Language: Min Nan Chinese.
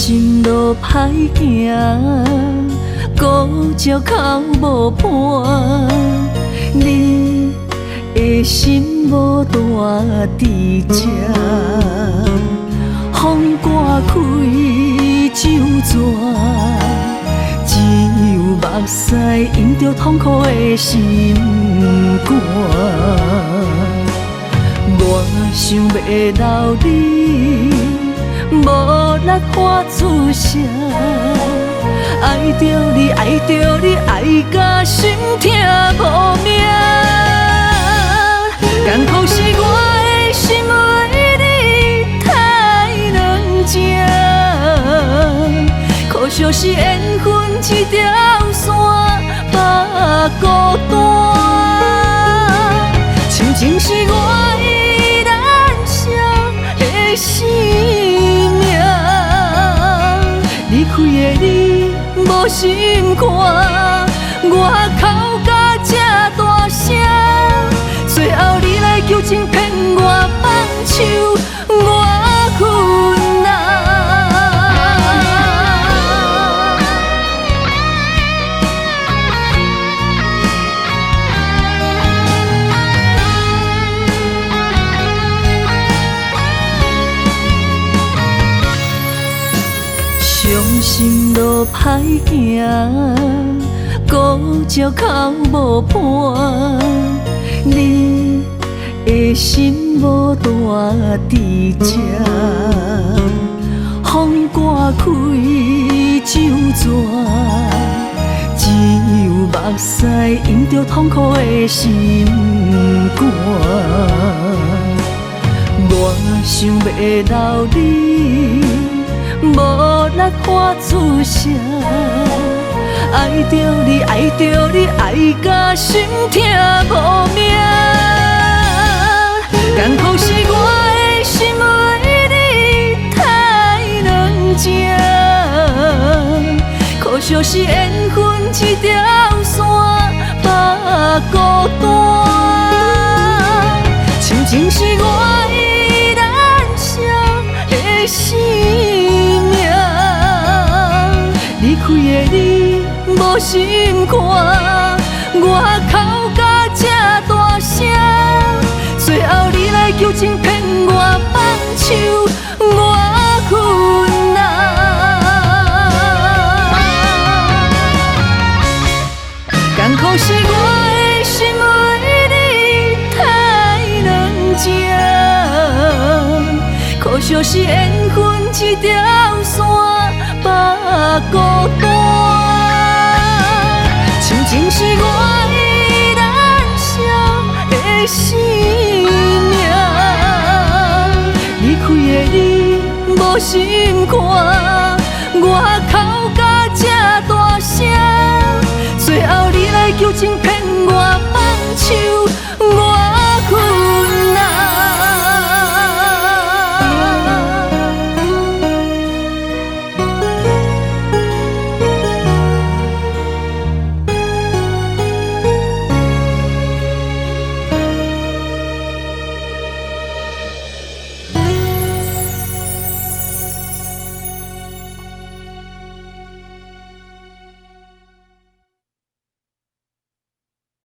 心路歹行，孤照哭無伴。你的心無蹛佇這，風寒開酒逝，只有目屎映著痛苦的心肝。我想欲留你，無力喊出聲，愛著你，愛著你，愛甲心疼無命。艱苦是我的心為你太軟情，可惜是緣分這條線放孤單。親情是我依然寫的姓名，離開的你無心肝，我哭甲這大聲，最後你來求情騙我放手，我困難。傷心路歹行，孤照哭無伴。你的心無蹛佇這，風寒開酒逝，只有目屎映著痛苦的心肝。我想欲留你，無力喊出聲，愛著你，愛著你，愛甲心疼無命。艱苦是我的心為你太軟情，可惜是緣分這條線放孤單。親情是我依然寫的姓名，離開的你無心肝，我哭甲這大聲，最後你來求情騙我放手，我困難。艱苦是我的心為你太軟情，可惜是緣分這條線放孤單。親情是我依然寫的姓名，離開的你無心肝，我哭甲這大聲，最後你來求情騙